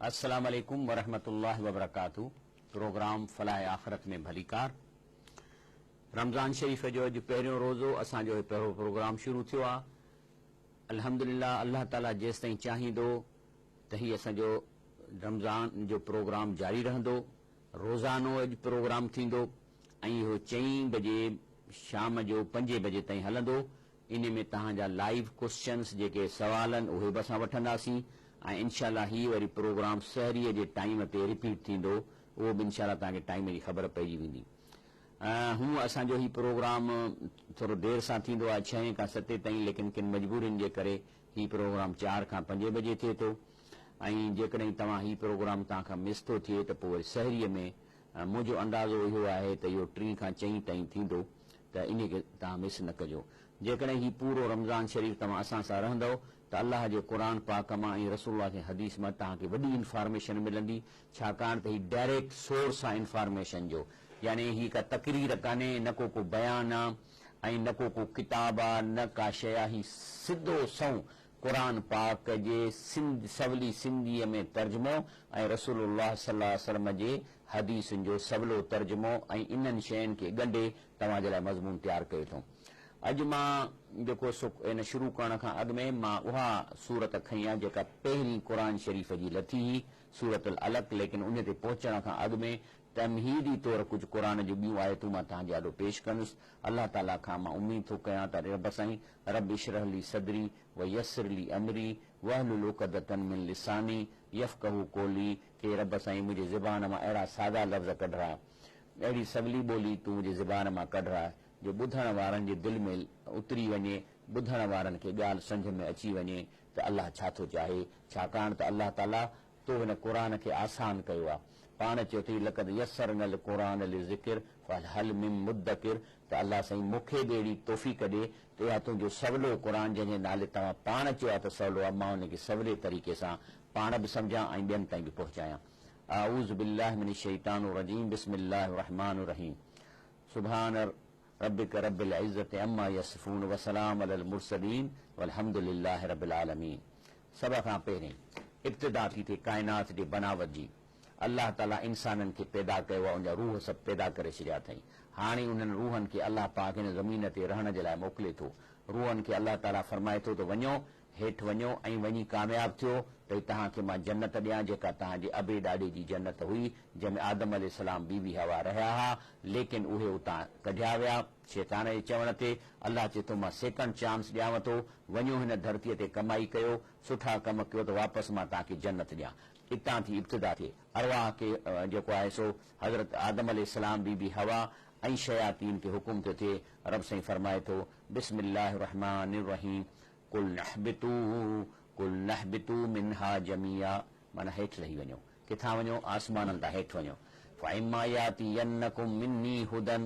السلام عليڪم ورحمة الله وبرڪاته پروگرام فلاح آخرت ۾ ڀليڪار رمضان شريف جو اڄ پهريون روزو اسان جو هي پهريون پروگرام شروع ٿيو آ الحمدلله الله تعالي جيستائين چاهيندو ته هي اسان جو رمضان جو پروگرام جاري رهندو روزانو اڄ پروگرام ٿيندو ۽ اهو چئين بجي شام جو پنجين بجي تائين هلندو انهي ۾ توهان جا لائيو ڪوسچنس جيڪي سوال آهن اهي به اسان وٺنداسين ۽ انشاء الله هي وري پروگرام سحريء جي ٽائيم تي رپيٽ ٿيندو اهو به انشاء الله توهان کي ٽائيم جي خبر پئجي ويندي. هونء اسان جو هي پروگرام ٿورو دير سان ٿيندو آهي ڇهين کان ستين تائين ليڪن ڪن مجبورين جي ڪري هي پروگرام چار کان پنجين بجي ٿئي ٿو ۽ جيڪڏهن توهان هي پروگرام توهان کان مس ٿو ٿئي ته پوء وري سحريء ۾ منهنجو اندازو اهو آهي ته اهو ٽين کان چئين تائين ٿيندو ته انهي کي توهان مس نه ڪجو. جيڪڏهن هي پورو رمضان شريف توهان اسان سان رهندؤ ته الله جي قرآن پاڪ مان ۽ رسول الله جي حديث مان توهان کي وڏي انفارميشن ملندي ڇاڪاڻ ته هي ڊائريڪٽ سورس آ انفارميشن جو يعني هي ڪا تقرير ڪانهي نه ڪو ڪو بيان آ ۽ نه ڪو ڪو ڪتاب آ نه ڪا شيء آ هي سڌو سنئون قرآن پاڪ جي سنڌ سولي سنڌيء ۾ ترجمو ۽ رسول الله صلي الله عليه وسلم جي حديثن جو سولو ترجمو ۽ انهن شين کي ڳنڍي توهان جي لاء مضمون تيار ڪيو اٿئون. اڄ مان جيڪو سو ان شروع ڪرڻ کان اڳ ۾ مان اها سورت کنئي آهي جيڪا پهرين قرآن شريف جي لٿي هئي سورة العلق ليڪن ان تي پهچڻ کان اڳ ۾ تمهيدي طور ڪجهه قرآن جون ٻيون آيتون مان توهان جي آڏو پيش ڪندس. الله تعاليٰ کان مان اميد ٿو ڪيان ته رب سائين رب اشرح لي صدري ويسر لي امري واحلل عقدة من لساني يفقهوا قولي ڪي رب سائين منهنجي زبان مان اهڙا سادا لفظ ڪڍراء اهڙي سولي ٻولي تون منهنجي زبان مان ڪڍراء جو ٻڌڻ وارن جي دل ۾ اتري وڃي ٻڌڻ وارن کي ڳالهه سمجهه ۾ اچي وڃي ته الله ڇا ٿو چاهي ڇاڪاڻ ته الله تعاليٰ تو هن قرآن کي آسان ڪيو آهي. پاڻ چيو اٿئي لقد يسرنا القرآن للذڪر فهل من مدڪر ته الله سائين مون کي به اهڙي توفيق ڏي ته اها تنهنجو سولو قرآن جنهن جي نالي توهان پاڻ چيو آهي ته سولو آهي مان ان کي سولي طريقي سان پاڻ به سمجهان ۽ ٻين تائين به پهچايان. اعوذ بالله من الشيطان الرجيم بسم الله الرحمٰن الرحيم سبحان ربک رب العزة عما يصفون وسلام علي المرسلين والحمد لله رب العالمين سڀ کان پهرين ابتدا ٿي ٿئي ڪائنات جي بناوت جي. الله تعاليٰ انسانن کي پيدا ڪيو آهي ان جا روح سڀ پيدا ڪري ڇڏيا اٿئي. هاڻي انهن روحن کي الله پاڪ هن زمين تي رهڻ جي لاء موڪلي ٿو. روحن کي الله تعاليٰ فرمائي ٿو ته وڃو، هيٺ وڃو ۽ وڃي ڪامياب ٿيو ته توهان کي مان جنت ڏيان جيڪا توهان جي ابي ڏاڏي جي جنت هئي جنهن ۾ آدم عليه السلام بي بي حوا رهيا ها ليڪن اهي اتان ڪڍيا ويا شيطان جي چوڻ تي الله چئي ٿو مان سيڪنڊ چانس ڏيانو ٿو وڃو هن ڌرتي تي ڪمائي ڪيو سٺا ڪم ڪيو ته واپس مان توهان کي جنت ڏيان اتان ٿي ابتدا ٿئي ارواح کي جيڪو آهي سو حضرت آدم عليه السلام بي بي حوا ۽ شياطين کي حڪم ٿو ٿئي رب سائين فرمائي ٿو بسم الله الرحمٰن الرحيم قلنا اهبطوا قلنا اهبطوا منها جميعا معنيٰ هيٺ لهي وڃو ڪٿان وڃو آسمانن تان هيٺ وڃو فاما ياتينڪم مني هدًا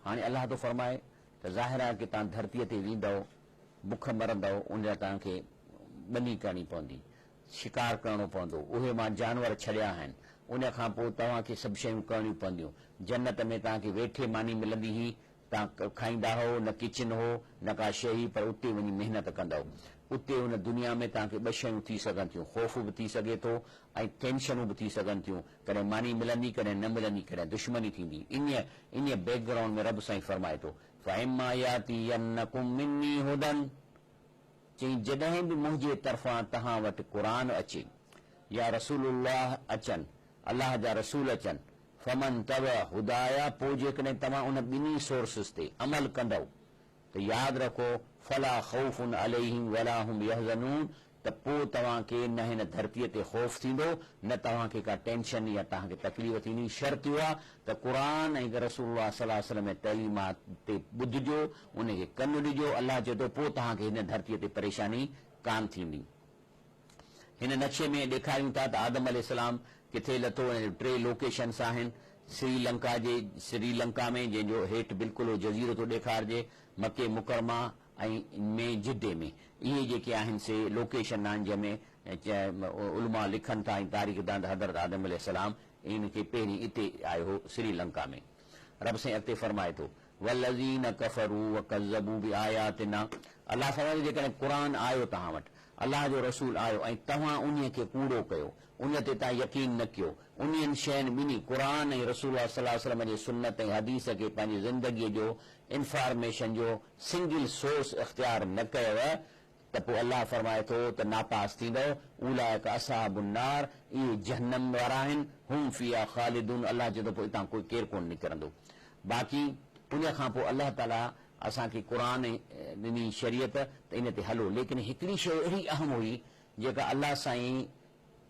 هاڻي الله ٿو فرمائي ته ظاهر آهي ڪي توهان ڌرتيء تي ويندؤ بک مرندؤ ان لاء توهان کي ٻني ڪرڻي پوندي شڪار ڪرڻو پوندو اهي مان جانور ڇڏيا آهن ان کان پوء توهان کي سڀ شيون ڪرڻيون پونديون جنت ۾ توهان کي ويٺي ماني ملندي هئي توهان کائيندا هئو، نه ڪچن هو، نه ڪا شيء هئي، پر اتي وڃي محنت ڪندؤ. اتي ان دنيا ۾ توهان کي ٻه شيون ٿي سگهن ٿيون، خوف به ٿي سگهي ٿو ۽ ٽينشنون به ٿي سگهن ٿيون. ڪڏهن ماني ملندي، ڪڏهن نه ملندي، ڪڏهن دشمني ٿيندي. انهيء انهيء بيڪ گرائونڊ ۾ رب سائين فرمائي ٿو، فاما ياتينڪم مني هدًا چئين جڏهن به منهنجي طرفان توهان وٽ قرآن اچي يا رسول الله اچن، الله جا رسول اچن، فمن تبع هدايا پوء جيڪڏهن توهان ان ٻنهي سورسز تي عمل ڪندؤ ته ياد رکو فلا خوف عليهم ولا هم يحزنون ته پوء توهان کي نه هن ڌرتيء تي خوف ٿيندو نه توهان کي ڪا ٽينشن يا توهان کي تڪليف ٿيندي شرط اهو آهي ته قرآن ۽ رسول الله صلي الله عليه وسلم جي تعليمات تي ٻڌجو ان کي ڪن ڏجو الله چئي ٿو پوء توهان کي هن ڌرتيء تي پريشاني ڪانه ٿيندي. هن نقشي ۾ ڏيکاريون ٿا ته آدم عليه السلام ڪٿي لٿو ان جون ٽي لوڪيشنس آهن، سري لنڪا جي سري لنڪا ۾ جنهن جو هيٺ بلڪل اهو جزيرو ٿو ڏيکارجي، مڪي مڪرمه ۽ ۾ جدي ۾ اهي جيڪي آهن سي لوڪيشن آهن جنهن ۾ علماء لکن ٿا ۽ تاريخدان ته حضرت آدم عليه السلام ان کي پهرين اتي آيو هو سري لنڪا ۾. رب سائين اڳتي فرمائي ٿو، والذين ڪفروا وڪذبوا بآياتنا الله فرمائي ٿو جيڪڏهن قرآن آيو توهان وٽ الله جو رسول آيو ۽ توهان انهيء کي ڪوڙو ڪيو، ان تي توهان يقين نه ڪيو، انهن شين ٻنهي، قرآن ۽ رسول الله صلي الله عليه وسلم جي سنت ۽ حديث کي پنهنجي زندگيء جو انفارميشن جو سنگل سورس اختيار نه ڪيو ته پوء الله فرمائي ٿو ته ناپاس ٿيندؤ، اولئک اصحاب النار، اهي جهنم وارا آهن، هم فيها خالدون، الله چئي ٿو پوء اتان ڪوئي ڪير ڪونه نڪرندو. باقي ان کان پوء الله تعاليٰ اسان کي قرآن ڏني شريعت ته ان تي هلو ليڪن هڪڙي شيء اهڙي اهم هئي جيڪا الله سائين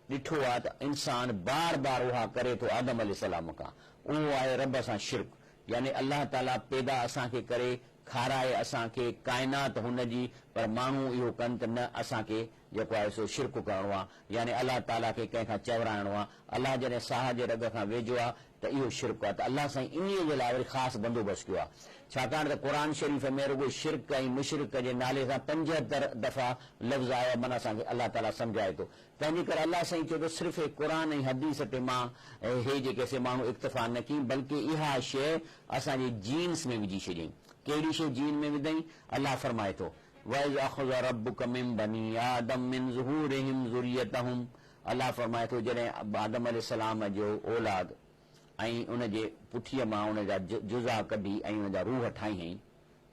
ڏٺو آهي ته انسان بار بار اها ڪري ٿو آدم عليه السلام کان اهو آهي رب سان شرڪ يعني الله تعاليٰ پيدا اسان کي ڪري کارائي اسان کي ڪائنات هن جي پر ماڻهو اهو ڪن ته نه اسان کي جيڪو آهي سو شرڪ ڪرڻو آهي يعني الله تعاليٰ کي ڪنهن کان چورائڻو آهي الله جڏهن ساهه جي رڳ کان ويجهو آهي ته اهو شرڪ آهي ته الله سائين انهيء جي لاء وري خاص بندوبست ڪيو آهي ڇاڪاڻ ته قرآن شريف ۾ رڳو شرڪ ۽ مشرڪ جي نالي سان 75 دفعا لفظ آيو آهي معنيٰ اسان کي الله تعاليٰ سمجهائي ٿو تنهن جي ڪري الله سائين چيو ته صرف هي قرآن ۽ حديث تي مان هي جيڪي سي ماڻهو اڪتفا نه ڪين بلڪه اها شيء اسان جي جينس ۾ وجهي ڇڏيائين ڪهڙي شيء جين ۾ وڌائين الله فرمائي ٿو واذ اخذ ربک من بني آدم من ظهورهم ذريتهم الله فرمائي ٿو جڏهن آدم عليه السلام جو اولاد ۽ ان جي پٺيء مان ان جا جزا ڪڍي ۽ ان جا روح ٺاهيائين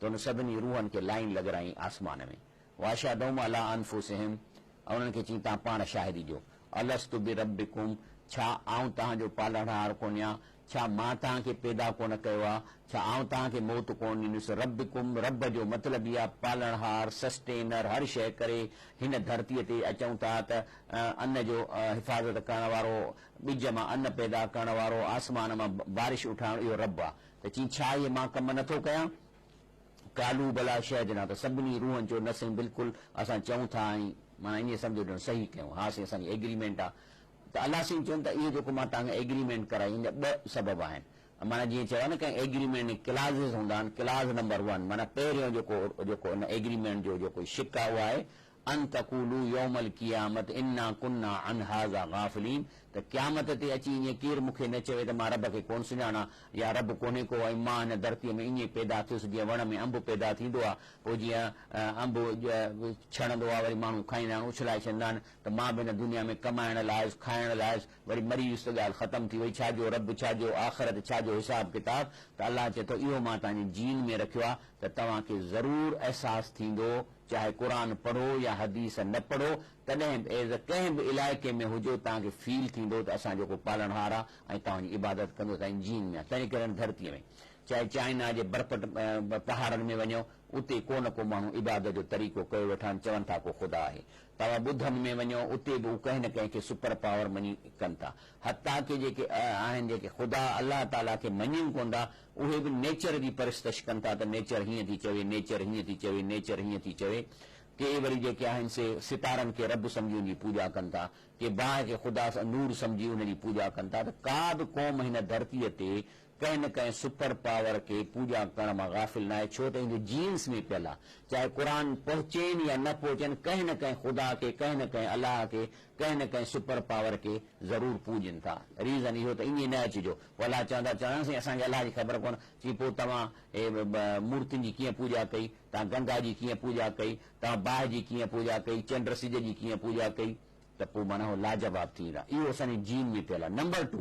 ته ان سڀني روحن کي لائين لڳرائين آسمان ۾ واشهدهم علي انفسهم ۽ انهن کي چيائين توهان پاڻ شاهدي ڏيو الست بربڪم ڇا آئون توهان جو پالڻهار ڪونهيان ڇا مان توهان کي پيدا ڪونه ڪيو آهي؟ ڇا آئون توهان کي موت ڪونه ڏيندس؟ ربڪم، رب جو مطلب ئي آهي پالڻهار، Sustainer، هر شيء ڪري هن ڌرتيء تي اچون ٿا ته ان جو حفاظت ڪرڻ وارو، ٻج مان ان پيدا ڪرڻ وارو، آسمان مان بارش اٺائڻ اهو رب آهي. ته چيائين ڇا اهي مان ڪم نه ٿو ڪيان؟ قالوا بليٰ شهدنا ته سڀني روحن چيو نه سائين بلڪل اسان چئون ٿا ۽ معنيٰ ائين سمجهو ڄڻ صحيح ڪيون ها سائين اسان جي ايگريمينٽ آهي ته الله سائين چون ته اهو جيڪو مان توهان کان ايگريمينٽ ڪرائي ان جا ٻه سبب آهن معنيٰ جيئن چيو آهي نه ڪنهن ايگريمينٽ ۾ ڪلازز هوندا آهن ڪلاز نمبر ون معنيٰ پهريون جيڪو جيڪو ان ايگريمينٽ جو جيڪو شق آهي اهو آهي ان تقولوا يوم القيامت انا ڪنا عن هذا غافلين ته قيامت تي اچي ائين ڪير مون کي نه چوي ته مان رب کي ڪونه سڃاڻان يا رب ڪونهي ڪو ۽ مان هن ڌرتيء ۾ ائين پيدا ٿيس جيئن وڻ ۾ انب پيدا ٿيندو آهي پوء جيئن انب ڇڻندو آهي وري ماڻهو کائيندا آهن اڇلائي ڇڏيندا آهن ته مان به هن دنيا ۾ ڪمائڻ لاء آيس، کائڻ لاء آيس، وري مري ويس ته ڳالهه ختم ٿي وئي، ڇا جو رب، ڇا جو آخرت، ڇا جو حساب ڪتاب، ته الله چئي ٿو اهو مان توهان جي جين ۾ رکيو آهي ته توهان کي ضرور احساس ٿيندو، چاهي قرآن پڙهو يا حديث نه پڙهو، تڏهن به ايز ڪنهن به علائقي ۾ هجو توهان کي فيل ٿيندو ته اسان جو ڪو پالڻهار آهي ۽ توهان جي عبادت ڪندو توهان جي جين ۾ آهي، تنهن ڪري هن ڌرتيء ۾ چاهي چائنا جي برپٽ پهاڙن ۾ وڃو اتي ڪو نه ڪو ماڻهو عبادت جو طريقو ڪيو ويٺا آهن، چون ٿا ڪو خدا آهي. توهان ٻڌن ۾ وڃو اتي به هو ڪنهن نه ڪنهن کي سپر پاور مڃي ڪن ٿا. حتيٰ ڪي جيڪي آهن جيڪي خدا، الله تعاليٰ، کي مڃين ڪونه ٿا اهي به نيچر جي پرستش ڪن ٿا ته نيچر هيئن ٿي چوي، نيچر هيئن ٿي چوي، نيچر هيئن ٿي چوي. ڪي وري جيڪي آهن سي ستارن کي رب سمجهي ان جي پوڄا ڪن ٿا. ڪي باهه کي خدا نور سمجهي ان جي پوڄا ڪن ٿا ته ڪا به قوم هن ڌرتيء تي ڪنهن نه ڪنهن سپر پاور کي پوڄا ڪرڻ مان غافل ناهي ڇو ته ان جي جينس ۾ پيل آهي چاهي قرآن پهچين يا نه پهچين ڪنهن نه ڪنهن خدا کي ڪنهن نه ڪنهن الله کي ڪنهن نه ڪنهن سپر پاور کي ضرور پوڄين ٿا ريزن اهو ته ائين نه اچجو پوء الله چوندا چوندا سائين اسان کي الله جي خبر ڪونه چي پوء توهان هي مورتين جي ڪيئن پوڄا ڪئي توهان گنگا جي ڪيئن پوڄا ڪئي توهان باهه جي ڪيئن پوڄا ڪئي چنڊ سج جي ڪيئن پوڄا ڪئي ته پوء معنيٰ هو لاجواب ٿي ويندا. اهو اسان جي جين ۾ پيل آهي. نمبر ٽو،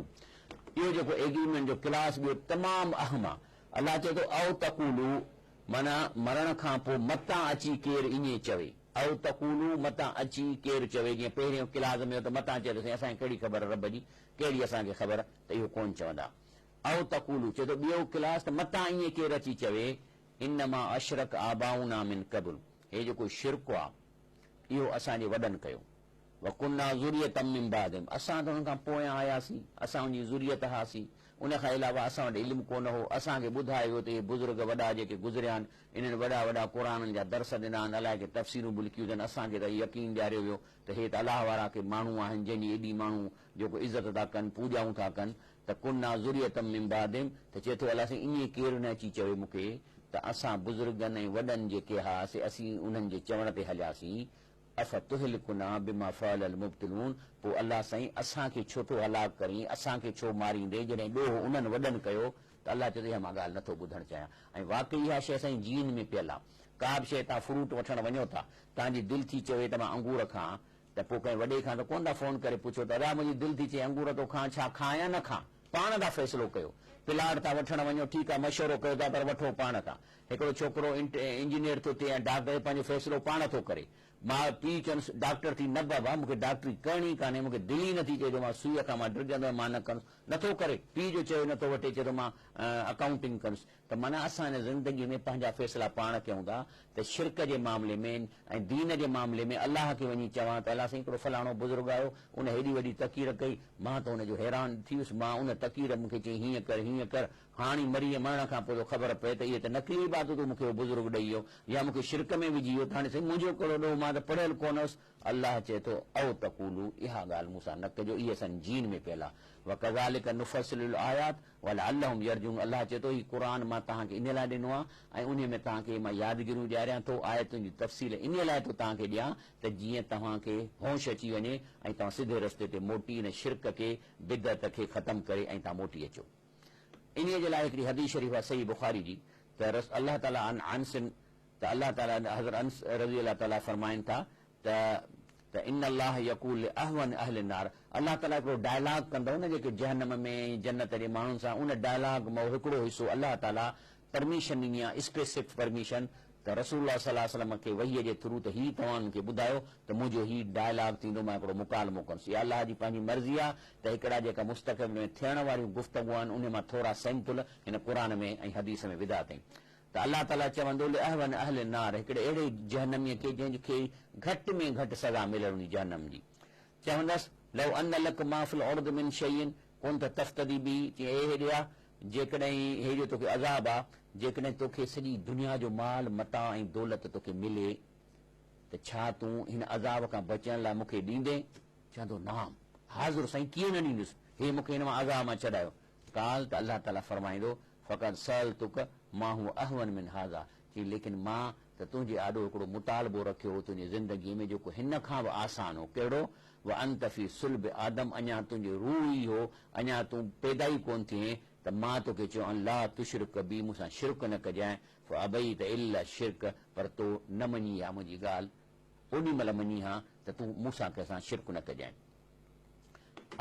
اهو جيڪو ايگريمينٽ جو ڪلاس ٻيو تمام اهم آهي. الله چئي ٿو او تقولو معنيٰ مرڻ کان پوء متان اچي ڪير ائين چوي. او تقولو متان اچي ڪير چوي جيئن پهريون ڪلاس ۾ هو ته متان چئي ته سائين اسان کي ڪهڙي خبر رب جي ڪهڙي اسان کي خبر ته اهو ڪونه چوندا. او تقولو چئي ٿو ٻيو ڪلاس ته متان ائين ڪير اچي چوي انما اشرڪ آباؤنا من قبل هي جيڪو شرڪ آهي. اهو اسان جي وڏن ڪيو. وڪنا ذرية من بعدهم اسان ته انهن کان پويان آياسين، اسان ان جي ذريت هئاسين، ان کان علاوه اسان وٽ علم ڪونه هو، اسان کي ٻڌايو ويو ته اهي بزرگ وڏا جيڪي گذريا آهن، انهن وڏا وڏا قرآنن جا درس ڏنا آهن، الائي ڪي تفسيرون به لکيون اٿن، اسان کي ته يقين ڏياريو ويو ته هي ته الله وارا ڪي ماڻهو آهن، جنهن جي ايڏي ماڻهو جيڪو عزت ٿا ڪن، پوڄائون ٿا ڪن، ته ڪنا ذرية من بعدهم ته چئي ٿو الله سائين ائين ڪير نه اچي چوي مون کي ته اسان بزرگن ۽ وڏن جيڪي ها سي اسين انهن جي چوڻ تي هلياسين، افتهلڪنا بما فعل المبطلون پوء الله سائين اسان کي ڇو ٿو هلاڪ ڪرين، اسان کي ڇو ماريندين جڏهن ڏوهه انهن وڏن ڪيو ته الله چئي ٿو اها مان ڳالهه نٿو ٻڌڻ چاهيان ۽ واقعي اها شيء اسان جي جين ۾ پيل آهي. ڪا به شيء توهان فروٽ وٺڻ وڃو ٿا، توهان جي دل ٿي چوي ته مان انگور کان ته پوء ڪنهن وڏي کان ته ڪونه ٿا فون ڪري پڇو ته ادا منهنجي دل ٿي چئي انگور ٿو کان ڇا کان يا نه کان؟ پاڻ ٿا فيصلو ڪيو. پلاٽ ٿا وٺڻ وڃو ٺيڪ آ مشورو ڪيو ٿا پر وٺو پاڻ ٿا. هڪڙو ڇوڪرو انجنيئر ٿو ٿئي يا ڊاڪٽر پنهنجو فيصلو پاڻ ٿو ڪري. ماء پيء چونس ڊاڪٽر ٿي نه بابا مون کي ڊاڪٽري ڪرڻي ئي ڪانهي مون کي دل ئي نٿي چئي جو مان سوئيء کان مان ڊڄندو آهيان مان نه ڪندس. نٿو ڪري. پيء جو چيو نٿو وٺي چئي ٿو مان اڪائونٽنگ ڪندس. ته معنيٰ اسان هن زندگيء ۾ پنهنجا فيصلا پاڻ ڪيون ٿا ته شرڪ جي معاملي ۾ ۽ دين جي معاملي ۾ الله کي وڃي چوان ته الله سائين هڪڙو فلاڻو بزرگ آيو ان هيڏي وڏي تقرير ڪئي مان ته ان جو حيران ٿي ويس مان ان تقرير مون کي چيائين هيئن ڪر هيئن ڪر هاڻي مري مرڻ کان پوء ٿو خبر پئي ته اهي ته نقلي عبادتون مون کي اهو بزرگ ڏئي ويو يا مون کي شرڪ ۾ وجهي ويو ته هاڻي سائين منهنجو ڪهڙو ڏوهه مان ته پڙهيل ڪونه هوس الله چئي ٿو او تقولو اها ڳالهه مون سان نه ڪجو اهي اسان جي جين ۾ پيل آهي وڪذالڪ نفصل الايات ولعلهم يرجعون الله چئي ٿو، هي قرآن مان توهان کي انهيء لاء ڏنو آهي ۽ انهيء ۾ توهان کي مان يادگيريون ڏياريان ٿو، آيتن جي تفصيل انهيء لاء ٿو توهان کي ڏيان ته جيئن توهان کي هوش اچي وڃي ۽ توهان سڌي رستي تي موٽي ان شرڪ کي، بدعت کي، ختم ڪري ۽ توهان موٽي اچو. انهيء جي لاء هڪڙي حديث شريف آهي صحيح بخاري جي ته رس الله تعاليٰ عن انس ته الله تعاليٰ حضرت انس رضي الله تعاليٰ فرمائن ٿا ته ته ان الله يقول لاهون اهل النار الله تعاليٰ هڪڙو ڊائلاگ ڪندو نه جيڪي جهنم ۾ ۽ جنت جي ماڻهن سان ان ڊائلاگ مان هڪڙو حصو الله تعاليٰ پرميشن ڏني آهي اسپيسفڪ پرميشن ته رسول الله صلي الله عليه وسلم کي وحي جي ٿرو ته هي توهان کي ٻڌايو ته منهنجو هي ڊائلاگ ٿيندو مان هڪڙو مڪالمو ڪندس اها الله جي پنهنجي مرضي آهي ته هڪڙا جيڪا مستقبل ۾ ٿيڻ واريون گفتگو آهن انهي مان ٿورا سيمپل هن قرآن ۾ ۽ حديث ۾ وڌا اٿئي ته الله تعاليٰ چوندو، لأهون اهل النار هڪڙي اهڙي جهنميء کي جنهن کي گهٽ ۾ گهٽ سزا مليل هوندي جهنم جي. چوندس، لو ان لک ما في الارض من شيء ڪنت تفتدي به چيائين، اي هيڏي آ، جيڪڏهن هي جو توکي عذاب آ، جيڪڏهن توکي سڄي دنيا جو مال، متاع ۽ دولت توکي ملي ته ڇا تون هن عذاب کان بچڻ لاء مون کي ڏيندين؟ چوندو، نعم، حاضر سائين ڪيئن نه ڏيندس، هي مون کي هن مان عذاب مان ڇڏايو. قال ته الله تعاليٰ فرمائيندو، فقد سألتک ما هو اهون من هذا چي ليڪن مان ته تنهنجي آڏو هڪڙو مطالبو رکيو هو تنهنجي زندگيء ۾ جيڪو هن کان به آسان هو، ڪهڙو؟ وانت في صلب آدم اڃا تنهنجي روح ئي هو، اڃا تون پيدا ئي ڪونه ٿي هئين ته مان توکي چيو ان لا تشرڪ بي مون سان شرڪ نه ڪجانء فابيت الا الشرڪ پر تو نه مڃي اها منهنجي ڳالهه اوڏي مهل مڃي ها ته تون مون سان ڪنهن سان شرڪ نه ڪجانء.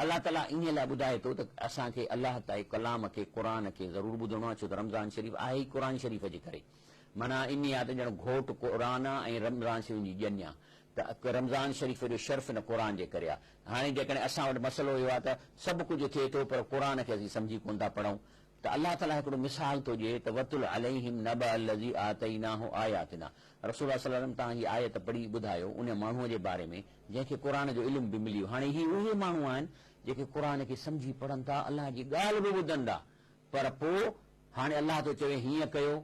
الله تعاليٰ انهيء لاء ٻڌائي ٿو ته اسان کي الله تعاليٰ جي ڪلام کي، قرآن کي، ضرور ٻڌڻو آهي ڇو ته رمضان شريف آهي ئي قرآن شريف جي ڪري. معنيٰ انهيء آهي ته ڄڻ گهوٽ قرآن آهي ۽ رمضان شريف جي ڄڃ آهي ته رمضان شريف جو شرف ان قرآن جي ڪري آهي. هاڻي جيڪڏهن اسان وٽ مسئلو اهو آهي ته سڀ ڪجهه ٿئي ٿو پر قرآن کي اسين سمجهي ڪونه ٿا پڙهون ته الله تعاليٰ هڪڙو مثال ٿو ڏئي ته واتل عليهم نبأ الذي آتيناه آياتنا رسول الله صلي الله عليه وسلم توهان هي آيت پڙهي ٻڌايو ان ماڻهوء جي باري ۾ جنهن کي قرآن جو علم به ملي ويو. هاڻي هي اهي ماڻهو آهن جيڪي قرآن کي سمجهي پڙهن ٿا، الله جي ڳالهه به ٻڌن ٿا، پر پوء هاڻي الله ٿو چوي هيئن ڪيو،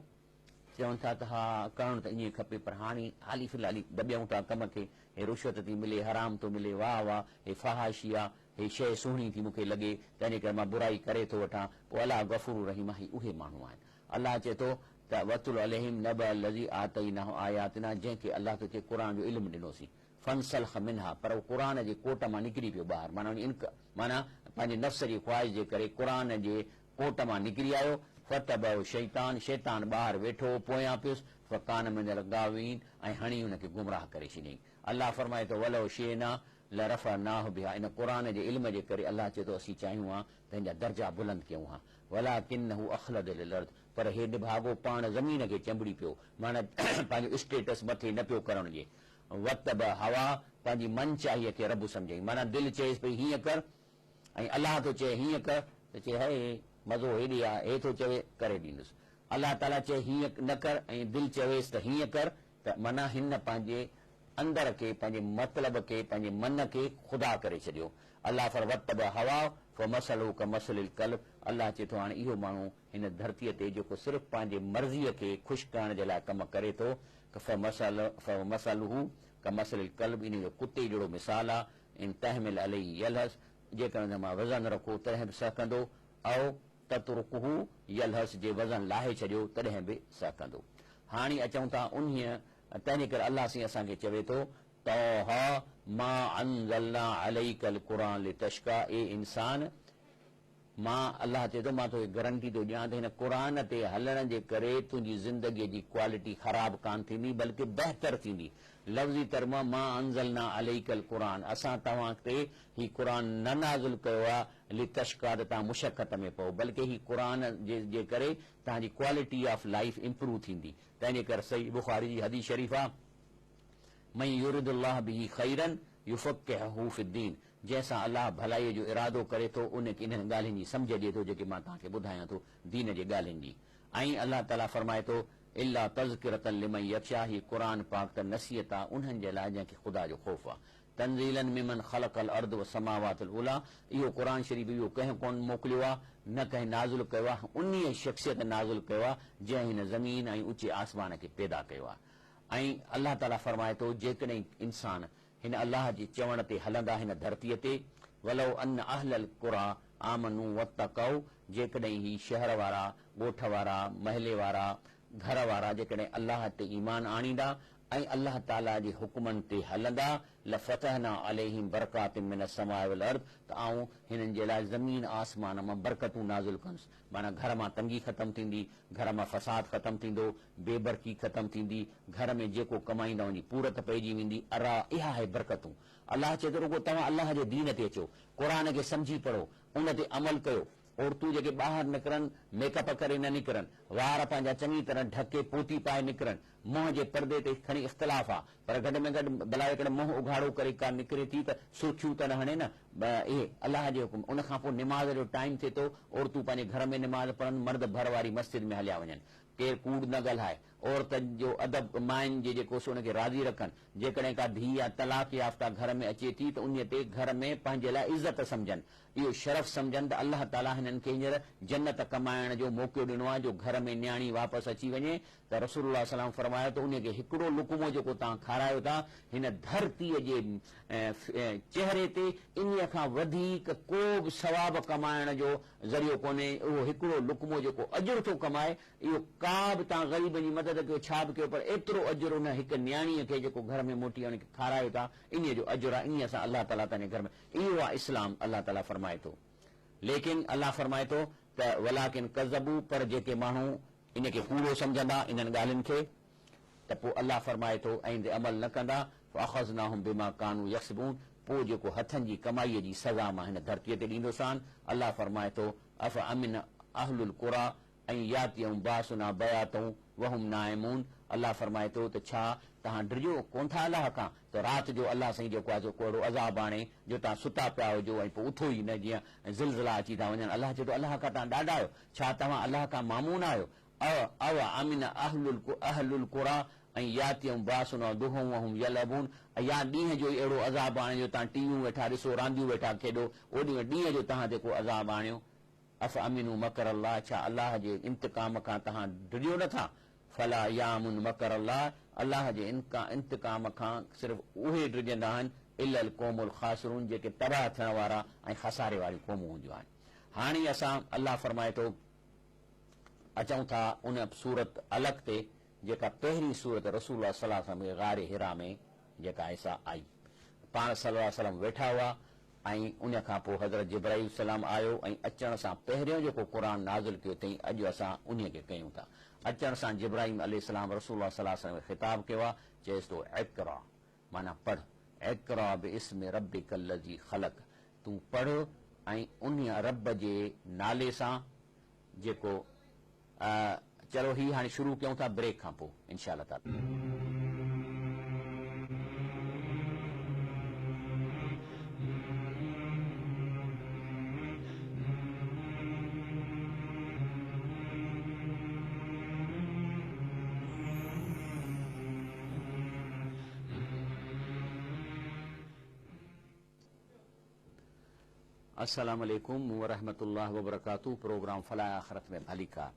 چون ٿا ته ها ڪرڻ ته ائين کپي پر هاڻي حالي في الحال دٻيون ٿا ڪم کي، هي رشوت ٿي ملي، حرام ٿو ملي، واهه واهه هي فحاشي آ، هي شيء سهڻي ٿي مون کي لڳي، تنهنجي ڪري مان برائي ڪري ٿو وٺان، پوء الله غفور رحيم آهي، هي اهي ماڻهو آهن. الله چئي ٿو ته واتل عليهم نبأ الذي آتيناه آياتنا جنهن کي الله ٿو چئي قرآن جو علم ڏنوسين، فانسلخ منها پر هو قرآن جي ڪوٽ مان نڪري پيو ٻاهر معنيٰ وڃي انڪ معنيٰ پنهنجي نفس جي خواهش جي ڪري قرآن جي ڪوٽ مان نڪري آيو، فاتبعه الشيطان شيطان ٻاهر ويٺو هو پويان پيس، فڪان من الغاوين ۽ هڻي ان کي گمراهه ڪري ڇڏيائين. الله فرمائي ٿو ولو شئنا لرفعناه بها ان قرآن جي علم جي ڪري الله چئي ٿو اسين چاهيون ها ته هن جا درجا بلند ڪيون ها ولڪنه اخلد الي الارض پر هي نڀاڳو پاڻ زمين کي چنبڙي پيو معنيٰ پنهنجو اسٽيٽس مٿي نه پيو ڪرڻ ڏئي واتبع هواه پنهنجي من چاهيء کي رب سمجهيائين معنيٰ دل چيس پئي هيئن ڪر ۽ الله ٿو چئي هيئن ڪر ته چئي هي مزو هيڏي آ هي ٿو چوي ڪري ڏيندس الله تعاليٰ چئي هيئن نه ڪر ۽ دل چويس ته هيئن ڪر ته معنيٰ هن پنهنجي اندر کي، پنهنجي مطلب کي، پنهنجي من کي خدا ڪري ڇڏيو. الله فر واتبع هواه فمثله ڪمثل الڪلب الله چئي ٿو هاڻي اهو ماڻهو هن ڌرتيء تي جيڪو صرف پنهنجي مرضيء کي خوش ڪرڻ جي لاء ڪم ڪري ٿو فمثله ڪمثل الڪلب انهيء جو ڪتي جهڙو مثال آ ان تحمل عليه يلهث جيڪڏهن ان مان وزن رکو تڏهن به سهڪندو او تترڪه يلهث جي وزن لاهي ڇڏيو تڏهن به سهڪندو. هاڻي اچون ٿا انهيء تنهنجي ڪري الله سائين اسان کي چوي ٿو، طه ما انزلنا عليک القرآن لتشقيٰ اي انسان! مان، الله چئي ٿو، مان توکي گرنٽي ٿو ڏيان ته هن قرآن تي هلڻ جي ڪري تنهنجي زندگيء جي ڪوالٽي خراب ڪانه ٿيندي بلڪه بهتر ٿيندي. لفظي ترجمه، ما انزلنا عليک القرآن اسان توهان تي هي قرآن نه نازل ڪيو آهي لتشقيٰ ته توهان مشقت ۾ پئو بلڪه هي قرآن جي ڪري توهان جي ڪوالٽي آف لائيف امپروو ٿيندي. تنهن جي ڪري صحيح بخاري جي حديث شريف آهي، من يرد الله به خيرا يفقهه في الدين جنهن سان الله ڀلائيء جو ارادو ڪري ٿو ان کي انهن ڳالهين جي سمجهه ڏئي ٿو جيڪي مان توهان کي ٻڌايان ٿو دين جي ڳالهين جي ۽ الله تعاليٰ فرمائي ٿو الا تذڪرة لمن يخشيٰ هي قرآن پاڪ ته نصيحت آ انهن جي لاء جنهن کي خدا جو خوف آ تنزيلا ممن خلق الارض والسماوات العليٰ اهو قرآن شريف اهو ڪنهن ڪونه موڪليو آ نه ڪنهن نازل ڪيو آ انهيء شخصيت نازل ڪيو آ جنهن هن زمين ۽ اچي آسمان کي پيدا ڪيو آ ۽ الله تعاليٰ فرمائي ٿو جيڪڏهن انسان هن الله جي چوڻ تي هلندا هن ڌرتيء تي، ولو ان اهل القريٰ آمنوا واتقوا جيڪڏهن هي شهر وارا، ڳوٺ وارا، محلي وارا، گهر وارا جيڪڏهن الله تي ايمان آڻيندا ۽ الله تعاليٰ جي حڪمن تي هلندا، لفتحنا عليهم برڪات من السماء والارض ته آئون هنن جي لاء زمين آسمان مان برڪتون نازل ڪندس، معنيٰ گهر مان تنگي ختم ٿيندي، گهر مان فساد ختم ٿيندو، بي برڪي ختم ٿيندي، گهر ۾ جيڪو ڪمائيندا ان جي پورت پئجي ويندي، ارا اها آهي برڪتون. الله چئي ٿو رڳو توهان الله جي دين تي اچو، قرآن کي سمجهي پڙهو، ان تي عمل ڪيو، عورتون جيڪي ٻاهر نڪرن ميڪ اپ ڪري نه نڪرن، وار پنهنجا چڱي طرح ڍڪي پوتي پائي نڪرن، منهن جي پردي تي کڻي اختلاف آ پر گهٽ ۾ گهٽ ڀلا جيڪڏهن منهن اگهاڙو ڪري ڪا نڪري ٿي ته سرخيون ته نه هڻي نه اهي الله جي حڪم ان کان پوء نماز جو ٽائيم ٿئي ٿو عورتون پنهنجي گهر ۾ نماز پڙهن مرد ڀر واري مسجد ۾ هليا وڃن ڪير ڪوڙ نه ڳالهائي عورتن جو ادب ماين جي جيڪو سو ان کي راضي رکن جيڪڏهن ڪا ڌيء يا طلاق يافته گهر ۾ اچي ٿي ته انهي تي گهر ۾ پنهنجي لاء عزت سمجهن اهو شرف سمجهن ته الله تعالي هنن کي هينئر جنت ڪمائڻ جو موقعو ڏنو آهي جو گهر ۾ نياڻي واپس اچي وڃي ته رسول الله صلعم فرمايو ته انهي کي هڪڙو لقمو جيڪو توهان کارايو ٿا هن ڌرتيء جي چهري تي انهيء کان وڌيڪ ڪو به ثواب ڪمائڻ جو ذريعو ڪونهي اهو هڪڙو لقمو جيڪو اجر ٿو ڪمائي اهو ڪا به توهان غريبن جي مدد ڪيو ڇا به ڪيو پر ايترو اجر ان هڪ نياڻيء کي جيڪو گهر ۾ موٽي ان کي کارايو ٿا انهيء جو اجر آهي انهيء سان الله تعاليٰ توهان جي گهر ۾ اهو آهي اسلام الله تعاليٰ فرمائي ٿو ليڪن الله فرمائي ٿو ته ولڪن ڪذبوا پر جيڪي ماڻهو ان کي ڪوڙو سمجهندا انهن ڳالهين کي ته پوء الله فرمائي ٿو ۽ ان تي عمل نه ڪندا فاخذناهم بما ڪانوا يڪسبون پوء جيڪو هٿن جي ڪمائيء جي سزا مان هن ڌرتيء تي ڏيندوسان الله فرمائي ٿو افامن اهل القريٰ ان ياتيهم باسنا بياتا وهم نائمون الله فرمائي ٿو ته ڇا توهان ڊڄو ڪونه ٿا الله کان ته رات جو الله سائين جيڪو آهي سو ڪو اهڙو عذاب آڻي جو توهان ستا پيا هجو ۽ پوء اٿو ئي نه جيئن زلزلا اچي ٿا وڃن الله چئي ٿو الله کان توهان ڏاڍا آهيو ڇا توهان الله کان مامون آهيو؟ او امن اهل القريٰ ان ياتيهم باسنا ضحا وهم يلعبون يا ڏينهن جو ئي اهڙو عذاب آڻي جو توهان ٽي ويون ويٺا ڏسو رانديون ويٺا کيڏو اوڏي مهل ڏينهن جو توهان تي ڪو عذاب آڻيو افامنوا مڪر الله ڇا الله جي انتقام کان توهان ڊڄو نه ٿا فلا يامن مڪر الله الله جي انتقام کان صرف اهي ڊڄندا آهن الا القوم الخاسرون جيڪي تباهه ٿيڻ وارا ۽ خساري واريون قومون هونديون آهن. هاڻي اسان الله فرمائي ٿو اچون ٿا ان سورت علق تي جيڪا پهرين سورت رسول الله صلي الله عليه وسلم کي غار حرا ۾ جيڪا آهي سا آئي. پاڻ صلي الله عليه وسلم ويٺا هئا ۽ ان کان پوء حضرت جبرائيل السلام آيو ۽ اچڻ سان پهريون جيڪو قرآن نازل ڪيو اٿئين اڄ اسان انهي کي ڪيون ٿا. اچڻ سان جبرائيم عليه السلام رسول الله صلي الله عليه وسلم کي خطاب ڪيو آهي چيس ٿو اقرا معنيٰ پڙهه، اقرا باسم ربک الذي خلق، تون پڙهه ۽ انهيء رب جي نالي سان جيڪو چلو هي هاڻي شروع ڪيون ٿا بريڪ کان پوء انشاء الله تعالي. السلام عليڪم ورحمة الله وبرڪاته پروگرام فلاح آخرت ۾ ڀليڪار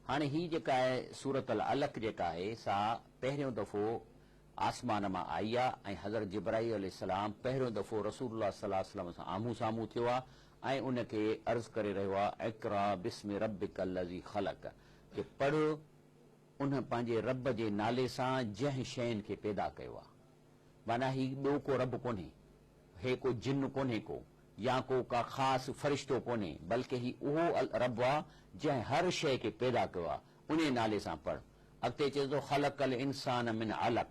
هاڻي هي جيڪا آهي سورة العلق جيڪا آهي سا پهريون دفعو آسمان مان آئي آ ۽ حضرت جبرائيل عليه السلام پهريون دفعو رسول الله صلي الله عليه وسلم سان آمهون سامهون ٿيو آ ۽ ان کي عرض ڪري رهيو آ اقرا باسم ربک الذي خلق ڪي پڙهه ان پنهنجي رب جي نالي سان جنهن شين کي پيدا ڪيو آهي. معنيٰ هي ٻيو ڪو رب ڪونهي، هي ڪو جن ڪونهي ڪو، يا ڪو ڪا خاص فرشتو ڪونهي، بلڪه هي اهو رب آ جنهن هر شيء کي پيدا ڪيو آ، انهي نالي سان پڙهه. اڳتي چئي ٿو خلق الانسان من علق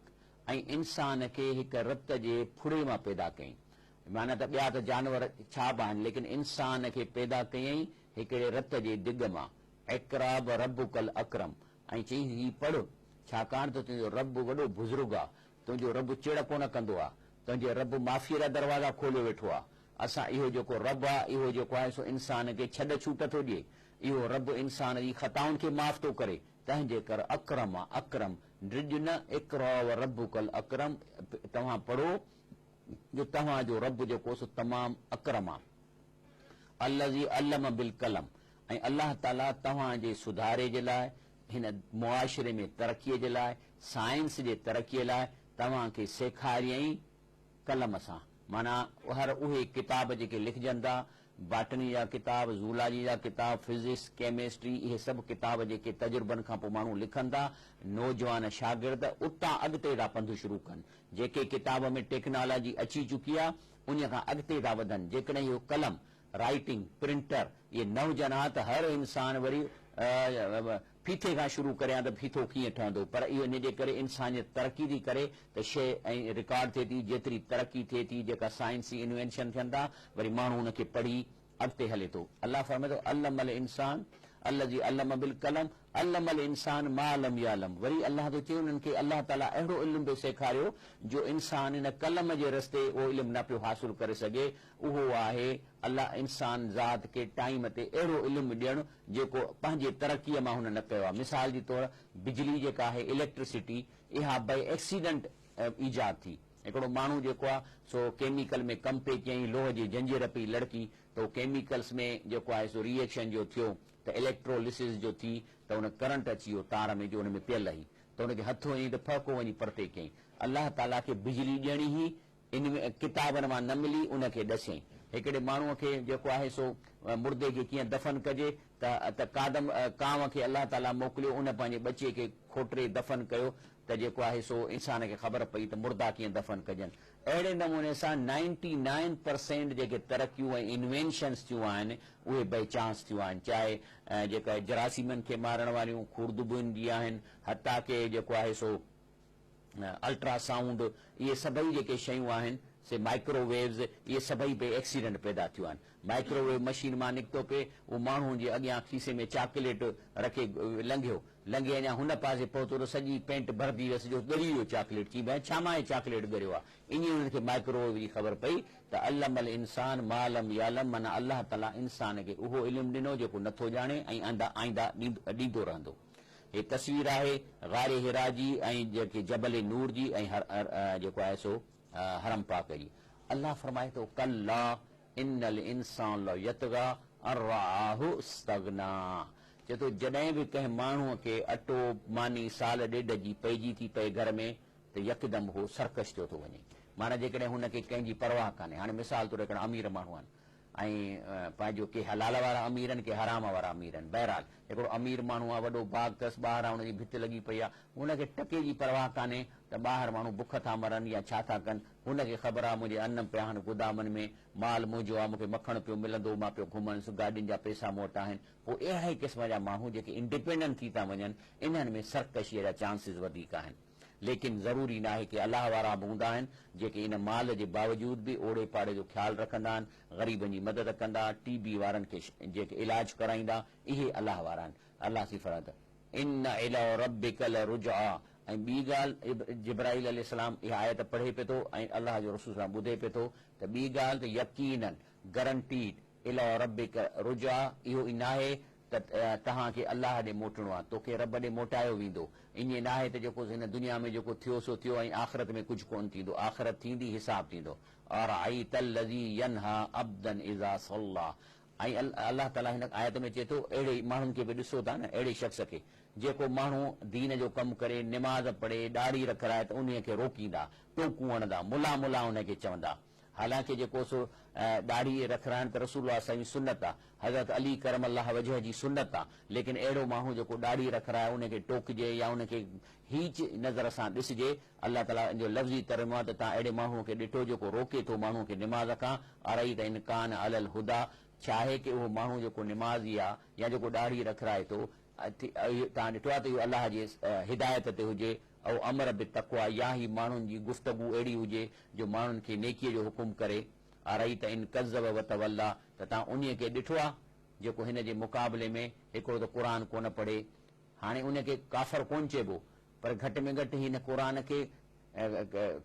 ۽ انسان کي هڪ رت جي ڦڙي مان پيدا ڪيائين. معنيٰ ته ٻيا ته جانور ڇا به آهن ليڪن انسان کي پيدا ڪيائين هڪڙي رت جي دڳ مان. اقرا بربک الاڪرم ۽ چيائين هي پڙهه ڇاڪاڻ ته تنهنجو رب وڏو بزرگ آ، تنهنجو رب چڙ ڪونه ڪندو آ، تنهنجي رب معافيء جا دروازا کوليو ويٺو آ. اسان اهو جيڪو رب آ اهو جيڪو آهي سو انسان کي ڇڏ ڇوٽ ٿو ڏئي. اهو رب انسان جي خطائن کي معاف ٿو ڪري، تنهن جي ڪر اڪرم آ اڪرم، ڊڄ نه، اقرا وربک الاڪرم، توهان پڙهو جو توهان جو رب جيڪو سو تمام اڪرم آ. الذي علم بالقلم ۽ الله تعالي توهان جي سڌاري جي لاء، هن معاشري ۾ ترقيء جي لاء، سائنس جي ترقيء لاء توهان کي سيکاريائين قلم سان، معنيٰ هر اهي ڪتاب جيڪي لکجن ٿا، باٽني جا ڪتاب، زولاجي جا ڪتاب، فزڪس، ڪيمسٽري، اهي سڀ ڪتاب جيڪي تجربن کان پوء ماڻهو لکن ٿا، نوجوان شاگرد اتان اڳتي ٿا پنڌ شروع ڪن. جيڪي ڪتاب ۾ ٽيڪنالاجي اچي چڪي آهي، انهيء کان اڳتي ٿا وڌن. جيڪڏهن اهو قلم، رائيٽنگ، پرنٽر، اهي نه هجن ها ته هر انسان وري ڦيٿي کان شروع ڪري ها ته ڦيٿو ڪيئن ٺهندو پر اهو ان جي ڪري انسانيت ترقي ٿي ڪري ته شيء ۽ رڪارڊ ٿئي ٿي جيتري ترقي ٿئي ٿي جيڪا سائنسي انوينشن ٿين ٿا وري ماڻهو ان کي پڙهي اڳتي هلي ٿو الله فرمائي ٿو علم الانسان الذي علم بالقلم علم الانسان ما لم يعلم وري الله ٿو چئي انهن کي الله تعالي اهڙو علم به سيکاريو جو انسان ان قلم جي رستي اهو علم نه پيو حاصل ڪري سگهي اهو آهي الله انسان ذات کي ٽائيم تي اهڙو علم ڏيڻ جيڪو پنهنجي ترقيء مان هن نه ڪيو آهي. مثال جي طور بجلي جيڪا آهي اليڪٽرسٽي اها بئي ايڪسيڊنٽ ايجاد ٿي. هڪڙو ماڻهو جيڪو آهي سو ڪيميڪل ۾ ڪم پئي ڪيائين لوهه جي جنجير پئي لڙڪي ته اهو ڪيميڪلس ۾ جيڪو آهي سو ري ايڪشن جو ٿيو ته اليڪٽرولسز جو ٿي ته ان ڪرنٽ اچي ويو تار ۾ جو ان ۾ پيل هئي ته ان کي هٿ هنئي ته ڦهڪو وڃي پرتي ڪيائين. الله تعاليٰ کي بجلي ڏيڻي هئي ان ۾ ڪتابن مان نه ملي ان کي ڏسيائين. هڪڙي ماڻهوء کي جيڪو آهي سو مردي کي ڪيئن دفن ڪجي ته ته ڪادم ڪانء کي الله تعاليٰ موڪليو ان پنهنجي ٻچي کي کوٽري دفن ڪيو ته جيڪو آهي سو انسان کي خبر پئي ته مردا ڪيئن دفن ڪجن. اهڙي نموني سان نائنٽي نائن پرسينٽ جيڪي ترقيون ۽ انوينشنس ٿيون آهن اهي بئي چانس ٿيون آهن چاهي جيڪا جراثيمن کي مارڻ واريون خوردبين جي آهن حتيٰ ڪي جيڪو آهي سو الٽرا سائونڊ اهي سڀئي جيڪي شيون آهن سي مائڪرو ويوز اهي سڀئي بي ايڪسيڊنٽ پيدا ٿيون آهن مائڪرو ويو مشين مان نڪتو پئي اهو ماڻهو جي اڳيان کيسي ۾ چاڪليٽ رکي لنگهيو لنگهي اڃا هن پاسي پهتو ته سڄي پينٽ ڀرجي ويس جو ڳري ويو چاڪليٽ چي ڀائي ڇا مان هي چاڪليٽ ڳريو آهي ائين انهن کي مائڪرو ويو جي خبر پئي ته علم الانسان ما لم يعلم معنيٰ الله تعاليٰ انسان کي اهو علم ڏنو جيڪو نٿو ڄاڻي ۽ آئنده ڏيندو رهندو. هي تصوير آهي غار حرا جي ۽ جيڪي جبل نور جي ۽ جيڪو آهي سو حرم پاڪ جي. الله فرمائي ٿو ڪلا ان الانسان ليطغي ان رآه استغني چئي ٿو جڏهن به ڪنهن ماڻهوء کي اٽو ماني سال ڏيڍ جي پئجي ٿي پئي گهر ۾ ته يڪدم هو سرڪش ٿيو ٿو وڃي معنيٰ جيڪڏهن هن کي ڪنهن جي پرواهه ڪانهي هاڻي مثال طور هڪڙا امير ماڻهو آهن ۽ پنهنجو ڪي حلال وارا امير آهن ڪي حرام وارا امير آهن. بهرحال هڪڙو امير ماڻهو آهي وڏو باغ اٿس ٻاهران ان جي ڀت لڳي پئي آهي هن کي ٽڪي جي پرواهه ڪانهي ته ٻاهر ماڻهو بک ٿا مرن يا ڇا ٿا ڪن هن کي خبر آهي منهنجي ان پيا آهن گدامن ۾ مال منهنجو آهي مون کي مکڻ پيو ملندو مان پيو گهمنس گاڏين جا پئسا مون وٽ آهن پوء اهڙي قسم جا ماڻهو جيڪي انڊيپينڊنٽ ٿي ٿا وڃن انهن ۾ سرڪشيء جا چانسز وڌيڪ آهن. ليڪن ضروري ناهي ڪي الله وارا به هوندا آهن جيڪي ان مال جي باوجود به اوڙي پاڙي جو خيال رکندا آهن، غريبن جي مدد ڪندا، ٽي بي وارن کي جيڪي علاج ڪرائيندا اهي الله وارا آهن. الله ٿي فرمائي ته، ان الي ربک لرجعا ۽ ٻي ڳالهه جبرائيل عليه السلام اها آيت پڙهي پئي ٿو ۽ الله جو رسول صلعم ٻڌي پئي ٿو ته ٻي ڳالهه ته يقيناً، Guaranteed، الي ربک رجعا اهو ئي ناهي ته توهان کي الله ڏي موٽڻو آهي، توکي رب ڏي موٽايو ويندو. ائين ناهي ته جيڪو هن دنيا ۾ جيڪو ٿيو سو ٿيو ۽ آخرت ۾ ڪجهه ڪونه ٿيندو. آخرت ٿيندي، حساب ٿيندو. ارأيت الذي ينهي عبدا اذا صلي ۽ الله تعاليٰ هن آيت ۾ چئي ٿو اهڙي ماڻهن کي به ڏسو ٿا نه اهڙي شخص کي جيڪو ماڻهو دين جو ڪم ڪري، نماز پڙهي، ڏاڙهي رکرائي ته انهيء کي روڪيندا، ٽوڪون هڻندا، ملا ملا ان کي چوندا. حالانڪه جيڪو سو ڏاڙهي رکرائڻ ته رسول الله صلعم جي سنت آ، حضرت علي ڪرم الله وجهه جي سنت آ، ليڪن اهڙو ماڻهو جيڪو ڏاڙهي رکرائي ان کي ٽوڪجي يا ان کي هيچ نظر سان ڏسجي، الله تعاليٰ ان جو لفظي ترجمو آ ته توهان اهڙي ماڻهوء کي ڏٺو جيڪو روڪي ٿو ماڻهوء کي نماز کان، ارئيت ان ڪان علي الهديٰ، ڇا آهي ڪي اهو ماڻهو جيڪو نمازي آ يا جيڪو ڏاڙهي رکرائي ٿو، توهان ڏٺو آ ته اهو الله جي هدايت تي هجي، او امر بالتقويٰ يا هي ماڻهن جي گفتگو اهڙي هجي جو ماڻهن کي نيڪيء جو حڪم ڪري، ارئيت ان ڪذب وتوليٰ ته توهان انهيء کي ڏٺو آ جيڪو هن جي مقابلي ۾ هڪڙو ته قرآن ڪونه پڙهي، هاڻي ان کي ڪافر ڪونه چئبو پر گهٽ ۾ گهٽ هن قرآن کي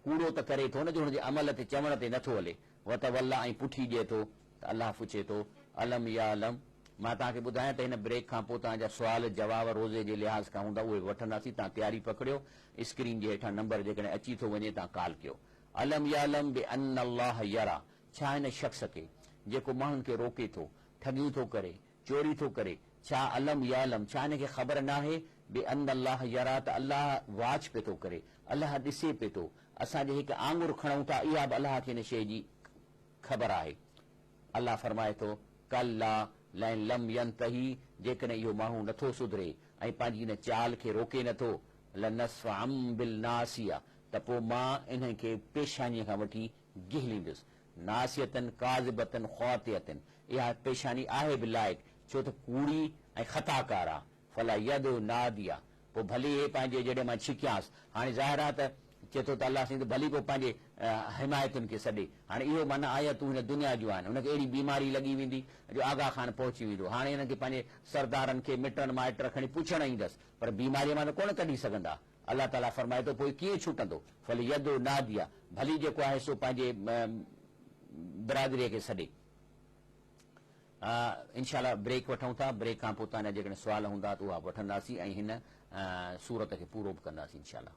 ڪوڙو ته ڪري ٿو نه جو هن جي عمل تي چوڻ تي نٿو هلي، وتوليٰ ۽ پٺي ڏئي ٿو ته الله پڇي ٿو، الم يعلم مان توهان کي ٻڌايان ته هن بريڪ کان پوء توهان جا سوال جواب روزي جي لحاظ کان هوندا اهي به وٺنداسين توهان تياري پڪڙيو اسڪرين جي هيٺان نمبر جيڪڏهن اچي ٿو وڃي توهان ڪال ڪيو الم يعلم بان الله يري ڇا هن شخص کي جيڪو ماڻهن کي روڪي ٿو ٺڳيون ٿو ڪري چوري ٿو ڪري ڇا الم يعلم ڇا هن کي خبر ناهي بان الله يري ته الله واچ پئي ٿو ڪري الله ڏسي پئي ٿو اسان جي هڪ آڱر کڻون ٿا اها به الله کي هن شيء جي خبر آهي. الله فرمائي ٿو، ڪلا لئن لم ينتهي جيڪڏهن اهو ماڻهو نٿو سڌري ۽ پنهنجي ان چال کي روڪي نٿو، لنسفعا بالناصيه ته پوء مان انهن کي پيشانيء کان وٺي گهليندس. ناصية ڪاذبة خاطئة اها پيشاني آهي به لائق ڇو ته ڪوڙي ۽ خطاڪار آ. فلا يدع ناديه پوء ڀلي هي پنهنجي جڏهن مان ڇڪيانس. هاڻي ظاهر آهي ته چئي ٿو ته الله سائين ته ڀلي پوء پنهنجي حمايتن کي سڏي. هاڻي اهو معنيٰ آيتون هن دنيا جون آهن. هن کي اهڙي بيماري لڳي ويندي جو آغا خان پهچي ويندو. هاڻي هنن کي پنهنجي سردارن کي مٽن مائٽ کڻي پڇڻ ايندس. پر بيماريء مان ته ڪونه ڪڍي سگهندا. الله تعاليٰ فرمائي ٿو پوء ڪيئن ڇٽندو؟ فليدع ناديه ڀلي جيڪو آهي سو پنهنجي برادريء کي سڏي. انشاء الله بريڪ وٺون ٿا بريڪ کان پوء توهان جا جيڪڏهن سوال هوندا ته اها به وٺنداسين ۽ هن سورت کي پورو به ڪنداسين انشاء الله.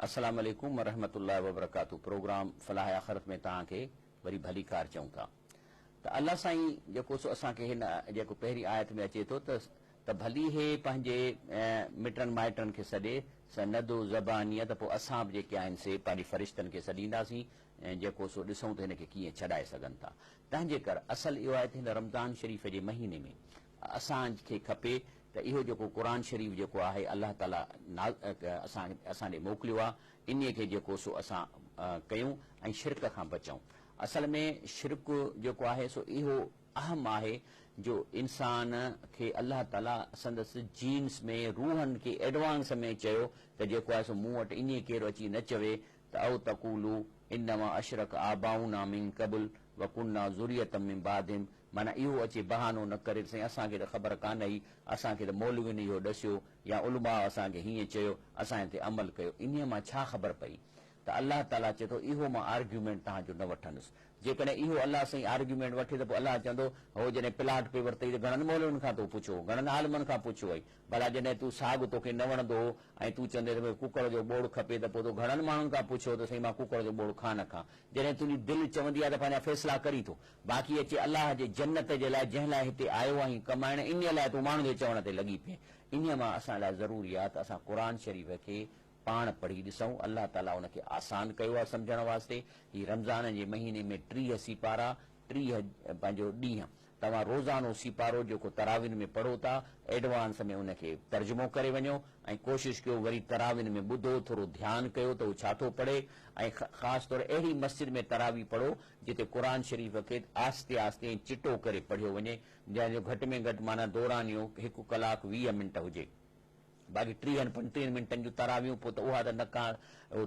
السلام عليڪم ورحمة الله وبرڪاته پروگرام فلاح آخرت ۾ توهان کي وري ڀليڪار چئون ٿا ته الله سائين جيڪو سو اسان کي هن جيڪو پهرين آيت ۾ اچي ٿو ته ته ڀلي هي پنهنجي مٽن مائٽن کي سڏي، سندع زبانيه ته پوء اسان به جيڪي آهن سي پنهنجي فرشتن کي سڏينداسين ۽ جيڪو سو ڏسون ته هن کي ڪيئن ڇڏائي سگهن ٿا. تنهنجي ڪر اصل اهو آهي ته هن رمضان شريف جي مهيني ۾ اسان کي کپي ته اهو جيڪو قرآن شريف جيڪو آهي الله تعالي اسان اسان ڏي موڪليو آهي انهي کي جيڪو سو اسان ڪيون ۽ شرڪ کان بچون. اصل ۾ شرڪ جيڪو آهي سو اهو اهم آهي جو انسان کي الله تعالي سندس جينس ۾ روحن کي ايڊوانس ۾ چيو ته جيڪو آهي سو مون وٽ انهي ڪير اچي نه چوي ته او تقولو انما اشرڪ آباؤنا من قبل وڪنا ذرية من بعدهم معنيٰ اهو اچي بهانو نه ڪري ته سائين اسان کي ته خبر ڪانه هئي اسان کي ته مولوين اهو ڏسيو يا علماء اسان کي هيئن چيو اسان ان تي عمل ڪيو انهي مان ڇا خبر پئي ته الله تعاليٰ چئي ٿو اهو مان آرگيومينٽ توهان جو نه وٺندس. جيڪڏهن اهو الله سائين آرگيومينٽ وٺي ته پوء الله چوندو هو جڏهن پلاٽ پئي ورتئي ته گهڻن مولوين کان تو پڇيو هو، گهڻن عالمن کان پڇيو هئي. ڀلا جڏهن تون ساڳ توکي نه وڻندو هو ۽ تون چوندين ته مون کي ڪڪڙ جو ٻوڙ کپي ته پوء تو گهڻن ماڻهن کان پڇيو ته سائين مان ڪڪڙ جو ٻوڙ کان نه کان. جڏهن تنهنجي دل چوندي آهي ته پنهنجا فيصلا ڪرين ٿو. باقي اچي الله جي جنت جي لاء جنهن لاء هتي آيو آهين ڪمائڻ انهيء لاء تون ماڻهن جي چوڻ تي لڳي پئين. انهيء مان اسان لاء ضروري آهي ته اسان قرآن شريف کي پاڻ پڙهي ڏسون، الله تعاليٰ ان کي آسان ڪيو آهي سمجهڻ واسطي، هي رمضان جي مهيني ۾ 30 سيپارا، 30 پنهنجو ڏينهن، توهان روزانو سيپارو جيڪو تراوين ۾ پڙهو ٿا، ايڊوانس ۾ ان کي ترجمو ڪري وڃو ۽ ڪوشش ڪيو وري تراوين ۾ ٻڌو، ٿورو ڌيان ڪيو ته هو ڇا ٿو پڙهي ۽ خاص طور اهڙي مسجد ۾ تراويح پڙهو جتي قرآن شريف کي آهستي آهستي ۽ چٽو ڪري پڙهيو وڃي، جنهن جو گهٽ ۾ گهٽ معنيٰ دورانيو هڪ ڪلاڪ 20 منٽ هجي. باقي ٽيهن پنجٽيهن منٽن جون تراويحون پوء ته اها ته نه ڪا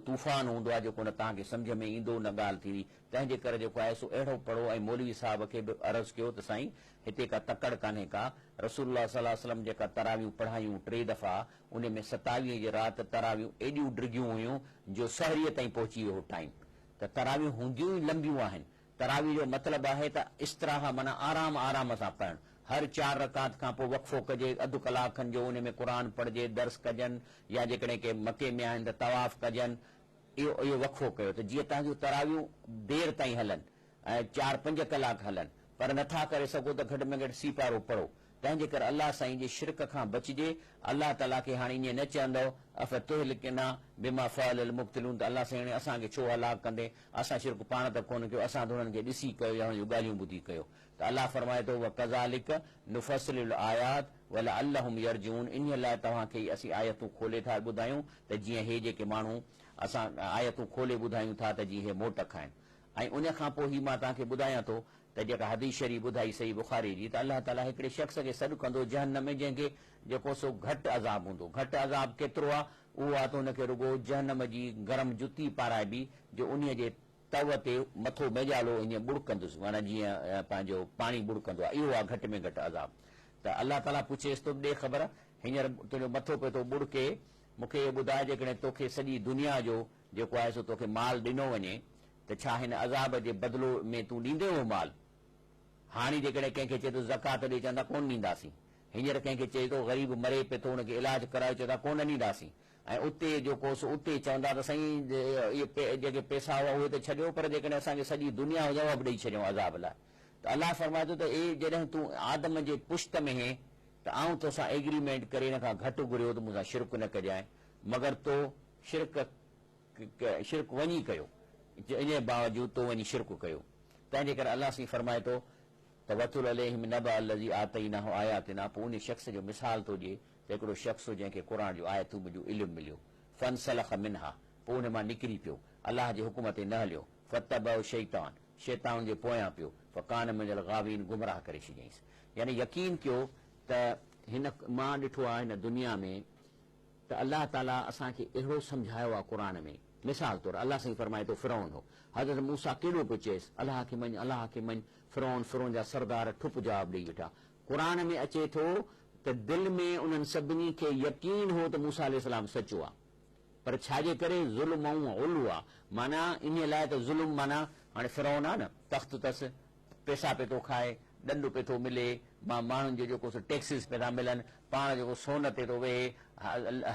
طوفان هوندو آهي جيڪو نه توهان کي سمجهه ۾ ايندو نه ڳالهه ٿيندي. تنهن جي ڪري جيڪو آهي سو اهڙو پڙهو ۽ مولوي صاحب کي به عرض ڪيو ته سائين هتي ڪا تڪڙ ڪانهي ڪا، رسول الله صلي الله عليه وسلم جيڪا تراويحون پڙهايون ٽي دفعا ان ۾ ستاويهين جي رات تراويحون ايڏيون ڊگهيون هيون جو سحريء تائين پهچي ويو هو ٽائيم ته تراويحون هونديون ئي لنبيون آهن. تراويح جو مطلب آهي ته استراحه معنيٰ آرام آرام سان پڙهڻ. هر چار رڪعت کان پوء وقفو ڪجي اڌ ڪلاڪ کن جو ان ۾ قرآن پڙهجي، درس ڪجن يا جيڪڏهن ڪي مڪي ۾ آهن ته طواف ڪجن. اهو اهو وقفو ڪيو ته جيئن توهان جون تراويحون دير تائين هلن ۽ چار پنج ڪلاڪ هلن پر نٿا ڪري سگهو ته گهٽ ۾ گهٽ سيپارو پڙهو. تنهن جي ڪري الله سائين جي شرڪ کان بچجي. الله تعاليٰ کي هاڻي ائين نه چوندؤ افتهلڪنا بما فعل المبطلون ته الله سائين هاڻي اسان کي ڇو هلاڪ ڪندين اسان شرڪ پاڻ ته ڪونه ڪيو، اسان ته انهن کي ڏسي ڪيو يا انهن جون ڳالهيون ٻڌي ڪيو. ته الله فرمائي ٿو، وڪذالڪ نفصل الايات ولعلهم يرجعون انهيء لاء توهان کي ئي اسين آيتون کولي ٿا ٻڌايون ته جيئن هي جيڪي ماڻهو اسان آيتون کولي ٻڌايون ٿا ته جيئن هي موٽ کائن. ۽ ان کان پوء هي مان توهان کي ٻڌايان ٿو ته جيڪا حديث شريف ٻڌائي صحيح بخاري جي ته الله تعاليٰ هڪڙي شخص کي سڏ ڪندو جهنم ۾ جنهن کي جيڪو سو گهٽ عذاب هوندو گهٽ عذاب ڪيترو آهي اهو آهي ته هن کي رڳو جهنم جي گرم جتي پارائبي جو انهيء جي تئو تي مٿو ميڄالو ائين ٻڙڪندس معنيٰ جيئن پنهنجو پاڻي ٻڙڪندو آهي اهو آهي گهٽ ۾ گهٽ عذاب ته الله تعاليٰ پڇيس ٿو ڏي خبر هينئر تنهنجو مٿو پيو ٿو ٻڙڪي مون کي اهو ٻڌاء جيڪڏهن توکي سڄي دنيا جو جيڪو آهي سو توکي مال ڏنو وڃي ته ڇا هن عذاب جي بدلو ۾ تون ڏيندين اهو مال؟ هاڻي جيڪڏهن ڪنهن کي چئي ٿو زڪوات ڏي چوندا ڪونه ڏينداسين. هينئر ڪنهن کي چئي ٿو غريب مري پئي ٿو ان کي علاج ڪرايو چوندا ڪونه ڏينداسين ۽ اتي جو ڪو سو اتي چوندا ته سائين اهي جيڪي پئسا هئا اهي ته ڇڏيو پر جيڪڏهن اسان کي سڄي دنيا هجي اها به ڏئي ڇڏيون عذاب لاء ته الله فرمائي ٿو ته اي جڏهن تون آدم جي پشت ۾ هين ته آئون توسان ايگريمينٽ ڪري ان کان گهٽ گهريو ته مون سان شرڪ نه ڪجانء مگر تو شرڪ شرڪ وڃي ڪيو انهيء باوجود تو وڃي شرڪ ڪيو تنهن جي ڪري الله سائين فرمائي ٿو ته واتل عليهم نبأ الذي آتيناه آياتنا پوء انهي شخص جو مثال ٿو ڏئي ته هڪڙو شخص هو جنهن کي قرآن جون آيتون جو علم مليو فانسلخ منها پوء ان مان نڪري پيو الله جي حڪم تي نه هليو فاتبعه الشيطان شيطان ان جي پويان پيو فڪان من الغاوين گمراهه ڪري ڇڏيائينس يعني يقين ڪيو ته هن مان ڏٺو آهي هن دنيا ۾ ته الله تعالي اسان کي اهڙو سمجهايو آهي قرآن ۾ مثال طور الله سائين فرمائي ٿو فرعون هو حضرت موسيٰ ڪيڏو پيو چيس الله کي مڃ الله کي مڃ فرعون فرعون جا سردار ٺپ جواب ڏئي ويٺا قرآن ۾ اچي ٿو ته دل ۾ انهن سڀني کي يقين هو ته موسيٰ عليه السلام سچو آهي پر ڇا جي ڪري ظلم ۽ علو معنيٰ انهي لاء ته ظلم معنيٰ هاڻي فرعون آهي نه تخت اٿس پئسا پئي ٿو کائي، ڏنڊ پئي ٿو ملي، مان ماڻهن جو جيڪو سو ٽيڪسز پئي ٿا ملن، پاڻ جيڪو سون تي ٿو ويهي،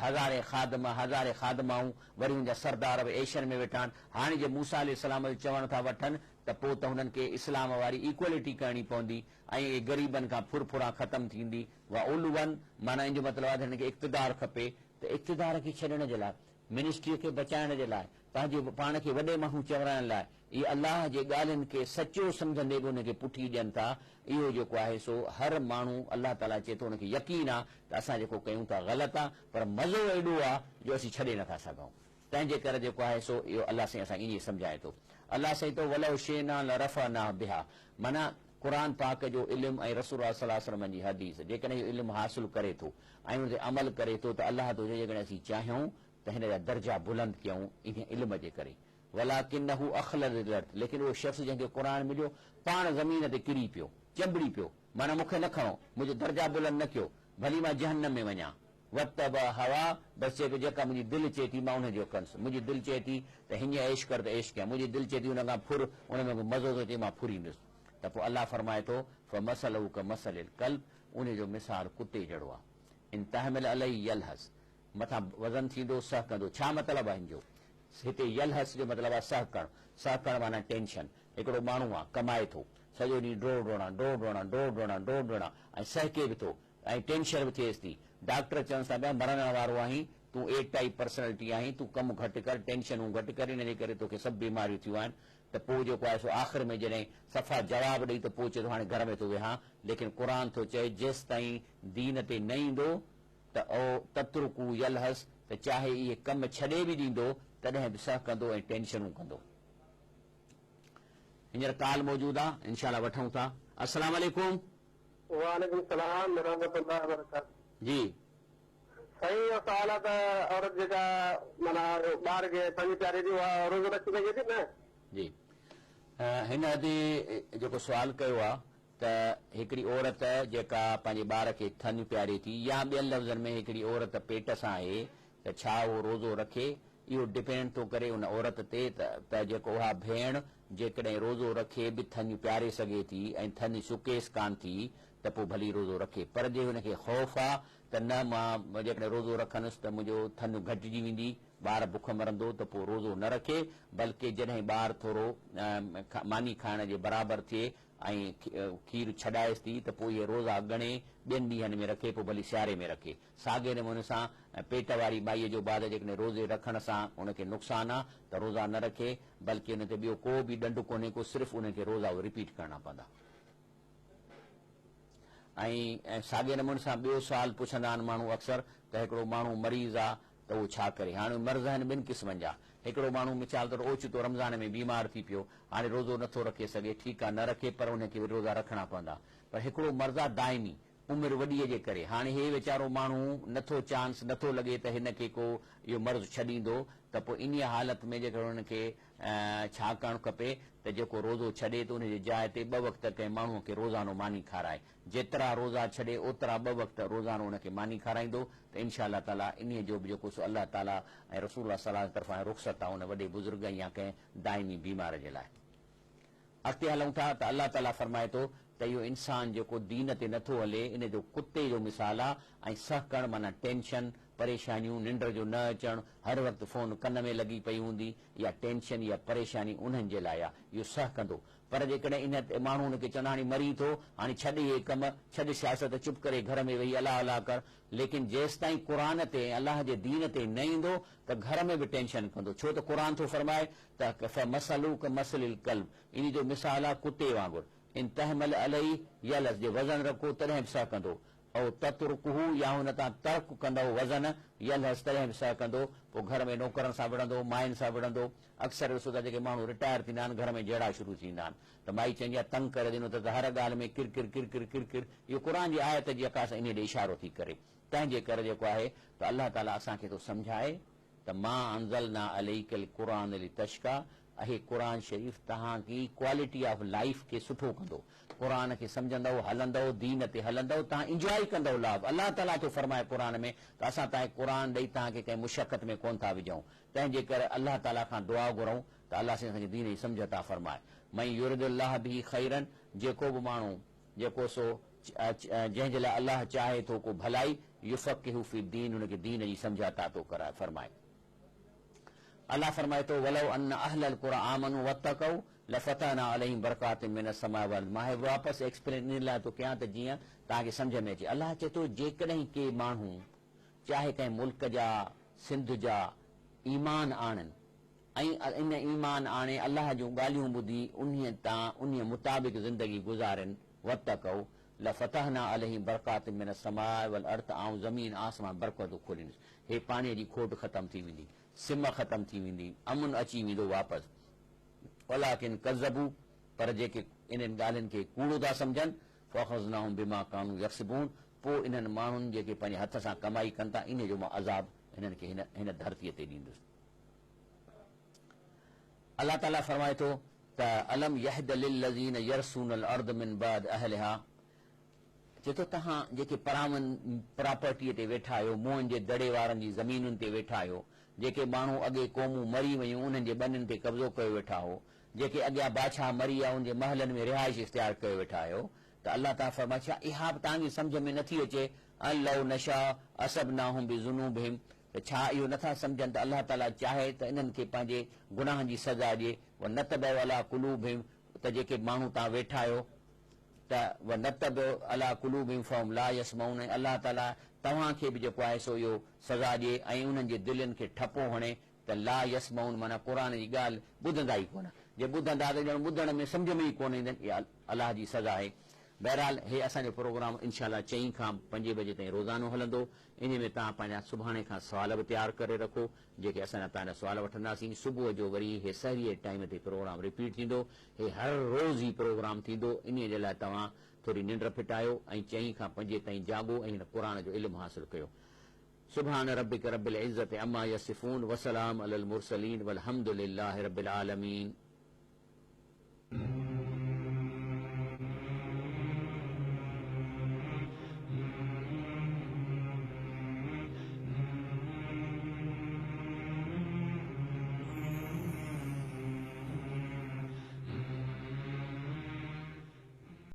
هزارين خادم، هزارين خادمائون، وري هن جا سردار به عيشن ۾ ويٺا آهن، هاڻي جي موسيٰ عليه السلام جو چوڻ ٿا وٺن ته پوء ته هنن کي اسلام واري ايڪوالٽي ڪرڻي پوندي ۽ اهي غريبن کان ڦر ڦران ختم ٿيندي، وعلوا معنيٰ ان جو مطلب آهي ته هنن کي اقتدار کپي ته اقتدار کي ڇڏڻ جي لاء، منسٽريء کي بچائڻ جي لاء، پنهنجي پاڻ کي وڏي ماڻهو چورائڻ لاء اهي الله جي ڳالهين کي سچو سمجهندي به ان کي پٺي ڏين ٿا، اهو جيڪو آهي سو هر ماڻهو الله تعاليٰ چئي ٿو ان کي يقين آ ته اسان جيڪو ڪيون ٿا غلط آ پر مزو ايڏو آ جو اسين ڇڏي نٿا سگهون تنهن جي ڪري جيڪو آهي سو اهو الله سائين اسان کي ائين سمجهائي ٿو الله سائين ٿو ولو شئنا لرفعناه بها معنيٰ قرآن پاڪ جو علم ۽ رسول الله صلي الله عليه وسلم جي حديث جيڪڏهن اهو علم حاصل ڪري ٿو ۽ ان تي عمل ڪري ٿو ته الله ٿو چئي جيڪڏهن اسين چاهيون ته هن جا درجا بلند ڪيائون انهيء علم جي ڪري. ولڪنه اخلد الي الارض ليڪن اهو شخص جنهن کي قرآن مليو پاڻ زمين تي ڪري پيو، چنبڙي پيو، معنيٰ مون کي نه کڻو، منهنجو درجا بلند نه ڪيو، ڀلي مان جهنم ۾ وڃان. واتبع هواه بس چئي پيو جيڪا منهنجي دل چئي ٿي مان انهيء جو ڪندس، منهنجي دل چئي ٿي ته هينئن عيش ڪر ته عيش ڪيان، منهنجي دل چئي ٿي ان کان ڦر، ان ۾ مون کي مزو ٿو اچي مان ڦريندس. ته پوء الله فرمائي ٿو، فمثله ڪمثل الڪلب انهيء جو مثال ڪتي جهڙو آهي. ان تحمل عليه يلهث مٿان وزن ٿيندو، سهڪندو. ڇا مطلب آهي هن جو؟ هتي يلهث جو مطلب آهي سهڪڻ. سهڪڻ معنيٰ ٽينشن. هڪڙو ماڻهو آهي، ڪمائي ٿو. سڄو ڏينهن ڊوڙ ڊوڙان، ڊوڙ ڊوڙان، ڊوڙ ڊوڙان، ڊوڙ ڊوڙان ۽ سهڪي به ٿو ۽ ٽينشن به ٿئيس ٿي. ڊاڪٽر چونس ٿا پيا مرڻ وارو آهين، تون اي ٽائيپ پرسنلٽي آهين، تون ڪم گهٽ ڪر، ٽينشنون گهٽ ڪر، ان جي ڪري توکي سڀ بيماريون ٿيون آهن. ته پوء جيڪو آهي سو آخر ۾ جڏهن صفا جواب ڏئي ته پوء چئي ٿو هاڻي گهر ۾ ٿو ويهان. ليڪن قرآن ٿو چئي جيستائين دين تي نه ايندو ته او تترڪو يلهث ته چاهي اهي ڪم ڇڏي به ڏيندو تڏهن به سهڪندو ۽ ٽينشنون ڪندو. هينئر ڪال موجود آ انشاء الله وٺون ٿا. السلام عليڪم. وعليڪم السلام ورحمة الله وبرڪاته. جي. سائين اهو سوال آ ته عورت جيڪا معنيٰ ٻار کي ٿڃ پياري ٿي اها روزو رکي سگهي ٿي نه؟ جي هن ادي جيڪو سوال ڪيو آ ته هڪڙي عورت جيڪا پنهنجي ٻار کي ٿڃ پياري ٿي يا ٻين لفظن ۾ هڪڙي عورت پيٽ سان آهي ته ڇا اهو روزو رکي اهو ڊپينڊ ٿو ڪري ان عورت تي ته جيڪو اها ڀيڻ جيڪڏهن روزو رکي به ٿڃ پياري سگهي ٿي ۽ ٿڃ سڪيس ڪانه ٿي ته پوء ڀلي روزو رکي پر جي هن کي خوف آ ته نه مان جيڪڏهن روزو رکندس ته منهنجو ٿڃ گهٽجي ويندي، ٻار بک مرندو ته پوء روزو نه رکي، بلڪه جڏهن ٻار ٿورو ماني کائڻ جي برابر ٿئي ۽ کير ڇڏائيس ٿي ته پوء اهي روزا ڳڻي ٻين ڏينهن ۾ رکي پوء ڀلي سياري ۾ رکي. ساڳئي نموني سان پيٽ واري مائيء جو بعد جيڪڏهن روزي رکڻ سان ان کي نقصان آ ته روزا نه رکي، بلڪه ان تي ٻيو ڪو به ڏنڊ ڪونهي ڪو صرف انهن کي روزا اهي رپيٽ ڪرڻا پوندا. ۽ ساڳئي نموني سان ٻيو سوال پڇندا آهن ماڻهو اڪثر ته هڪڙو ماڻهو مريض آ ته اهو ڇا ڪري؟ هاڻي مرض آهن ٻن قسمن جا، هڪڙو ماڻهو مثال طور اوچتو رمضان ۾ بيمار ٿي پيو، هاڻي روزو نٿو رکي سگهي، ٺيڪ آ نه رکي پر ان کي وري روزا رکڻا پوندا. پر هڪڙو مرض آ دائمي، عمر وڏيء جي ڪري، هاڻي هي ويچارو ماڻهو نٿو چانس نٿو لڳي ته هن کي ڪو اهو مرض ڇڏيندو ته پوء انهيء حالت ۾ جيڪڏهن هن کي ڇا ڪرڻ کپي ته جيڪو روزو ڇڏي ته ان جي جاء تي ٻه وقت ڪنهن ماڻهوء کي روزانو ماني کارائي. جيترا روزا ڇڏي اوترا ٻه وقت روزانو ان کي ماني کارائيندو ته انشاء الله تعاليٰ انهيء جو به جيڪو سو الله تعاليٰ ۽ رسول الله صلعم جي طرفان رخصت آهي ان وڏي بزرگ يا ڪنهن دائمي بيمار جي لاء. اڳتي هلون ٿا ته الله تعاليٰ فرمائي ٿو ته اهو انسان جيڪو دين تي نٿو هلي ان جو ڪتي جو مثال آ ۽ سهڪڻ معنيٰ ٽينشن، پريشانيون، ننڊ جو نه اچڻ، هر وقت فون ڪن ۾ لڳي پئي هوندي اها ٽينشن يا پريشاني انهن جي لاء آ اهو سهڪندو پر جيڪڏهن ان تي ماڻهو ان کي چوندا هاڻي مرين ٿو هاڻي ڇڏ اهي ڪم ڇڏ سياست چپ ڪري گهر ۾ ويهي الله الله ڪر ليڪن جيستائين قرآن تي ۽ الله جي دين تي نه ايندو ته گهر ۾ به ٽينشن ڪندو ڇو ته قرآن ٿو فرمائي ته فمثله ڪمثل الڪلب انهي جو مثال آ ڪتي وانگر ان تحمل عليه يلهث جي وزن رکو تڏهن به سهڪندو او تترڪه يا هن تان ترڪ ڪندؤ وزن يلهث تڏهن به سهڪندو پوء گهر ۾ نوڪرن سان وڙهندو ماين سان وڙهندو اڪثر ڏسو ٿا جيڪي ماڻهو رٽائر ٿيندا آهن گهر ۾ جهيڙا شروع ٿيندا آهن ته مائي چوندي آهي تنگ ڪري ڏنو اٿس هر ڳالهه ۾ ڪر ڪر ڪر ڪر ڪر ڪر اهو قرآن جي آيت جي عڪاس انهي ڏي اشارو ٿي ڪري تنهن جي ڪري جيڪو آهي ته الله تعالي اسان کي ٿو سمجهائي ته ما انزلنا عليک القرآن لتشقي اهي قرآن شريف توهان جي ڪوالٽي آف لائيف کي سٺو ڪندو قرآن کي سمجهندؤ هلندؤ دين تي هلندؤ توهان انجوائي ڪندؤ لاڀ الله تعالي ٿو فرمائي قرآن ۾ ته اسان توهان کي قرآن ڏئي توهان کي ڪنهن مشقت ۾ ڪونه ٿا وجهون تنهن جي ڪري الله تعالي کان دعا گهرون ته الله سائين اسان کي دين جي سمجهه عطا فرمائي من يرد الله به خيرا جيڪو به ماڻهو جيڪو سو جنهن جي لاء الله چاهي ٿو ڪو ڀلائي، يفقهه في الدين ان کي دين جي سمجهه عطا ٿو ڪرائي فرمائي. الله فرمائي ٿو، ولو ان اهل القري آمنوا واتقوا لفتحنا عليهم برڪات من السماء والارض مان هي واپس ايڪسپلين ان لاء ٿو ڪيان ته جيئن توهان کي سمجهه ۾ اچي. الله چئي ٿو جيڪڏهن ڪي ماڻهو چاهي ڪنهن ملڪ جا، سنڌ جا، ايمان آڻن ۽ ان ايمان آڻي الله جون ڳالهيون ٻڌي انهيء تان انهيء مطابق زندگي گذارين، واتقوا، لفتحنا عليهم برڪات من السماء والارض آئون زمين آسمان برڪتون کوليندس، هي پاڻيء جي کوٽ ختم ٿي ويندي، سم ختم ٿي ويندي، امن اچي ويندو واپس. ولڪن ڪذبوا پر جيڪي انهن ڳالهين کي ڪوڙو ٿا سمجهن، فاخذناهم بما ڪانوا يڪسبون پوء انهن ماڻهن جيڪي پنهنجي هٿ سان ڪمائي ڪن ٿا انهيء جو مان عذاب هنن کي هن ڌرتيء تي ڏيندس. الله تعاليٰ فرمائي ٿو ته الم يهد للذين يرثون الارض من بعد اهلها چئي ٿو توهان جيڪي پراون پراپرٽيء تي ويٺا آهيو، موهن جي دڙي وارن جي زمينن تي ويٺا آهيو، جيڪي ماڻهو اڳي قومون مري ويون انهن جي ٻنين تي قبضو ڪيو ويٺا هو، جيڪي اڳيان بادشاهه مري ويا انهن جي محلن ۾ رهائش اختيار ڪيو ويٺا آهيو ته الله تعاليٰ فرمائي ڇا اها به توهان جي سمجهه ۾ نٿي اچي ان لو نشاء اصبناهم بذنوبهم ته ڇا اهو نٿا سمجهن ته الله تعاليٰ چاهي ته انهن کي پنهنجي گناهن جي سزا ڏئي، ونطبع عليٰ قلوبهم ته جيڪي ماڻهو توهان ويٺا آهيو ته ونطبع عليٰ قلوبهم فهم لا يسمعون ۽ الله تعاليٰ توهان کي به جيڪو آهي سو اهو سزا ڏئي ۽ انهن جي دلين کي ٺپو هڻي ته لا يسمعون معنيٰ قرآن جي ڳالهه ٻڌندا ئي ڪونه، جي ٻڌندا ته ڄڻ ٻڌڻ ۾ سمجهه ۾ ئي ڪونه ايندن، اها الله جي سزا آهي. بهرحال هي اسان جو پروگرام انشاء الله چئين کان پنجين بجي تائين روزانو هلندو، انهي ۾ توهان پنهنجا سڀاڻي کان سوال به تيار ڪري رکو، جيڪي اسان جا توهان جا سوال وٺنداسين، صبح جو وري هي سحريء جي ٽائيم تي پروگرام رپيٽ ٿيندو، هي هر روز هي پروگرام ٿيندو، انهي جي لاء توهان ٿوري ننڊ ڦٽايو ۽ چئين کان پنجين تائين جاڳو ۽ هن قرآن جو علم حاصل ڪيو. سبحان ربک رب العزة عما يصفون وسلام علي المرسلين والحمد لله رب العالمين.